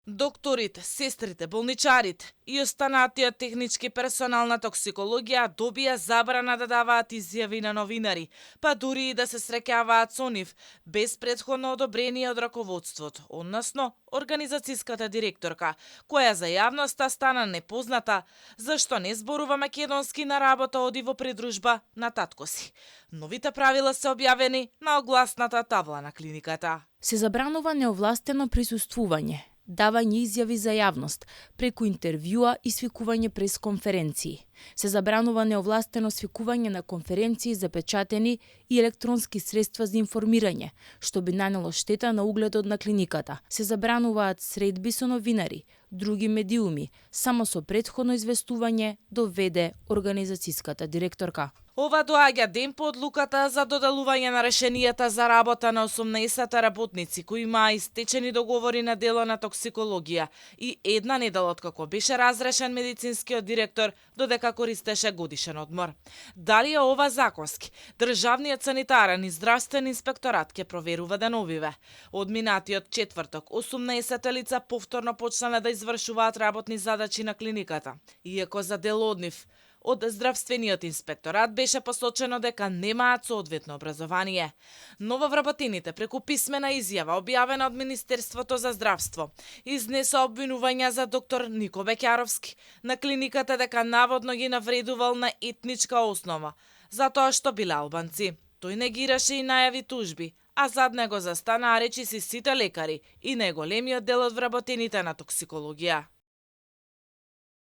Докторите, сестрите, болничарите и останатиот технички персонал на токсикологија добија забрана да даваат изјави на новинари, па дури и да се среќаваат со нив, без претходно одобрение од раководството, односно организацијската директорка, која за јавноста стана непозната, зашто не зборува македонски на работа оди во придружба на татко си. Новите правила се објавени на огласната табла на клиниката. Се забранува неовластено присуствување, давање изјави за јавност, преку интервјуа и свикување пресконференции. Се забранува неовластено свикување на конференции за печатени и електронски средства за информирање, што би нанело штета на угледот на клиниката. Се забрануваат средби со новинари, други медиуми, само со претходно известување, доведе организацијската директорка. Ова доаѓа ден по одлуката за доделување на решенијата за работа на 18 работници кои имаа истечени договори на дело на токсикологија и една недела откако беше разрешен медицинскиот директор додека користеше годишен одмор. Дали е ова законски? Државниот санитарен и здравствен инспекторат ќе проверува деновиве. Од минатиот четврток 18 лица повторно почнале да извршуваат работни задачи на клиниката, иако за дел од нив од здравствениот инспекторат беше посочено дека немаат соодветно образование. Но во вработените преку писмена изјава објавена од Министерството за здравство изнесе обвинувања за доктор Нико Беќаровски на клиниката дека наводно ги навредувал на етничка основа, затоа што биле албанци. Тој негираше и најави тужби, а зад него застанаа речиси сите лекари и најголемиот дел од вработените на токсикологија.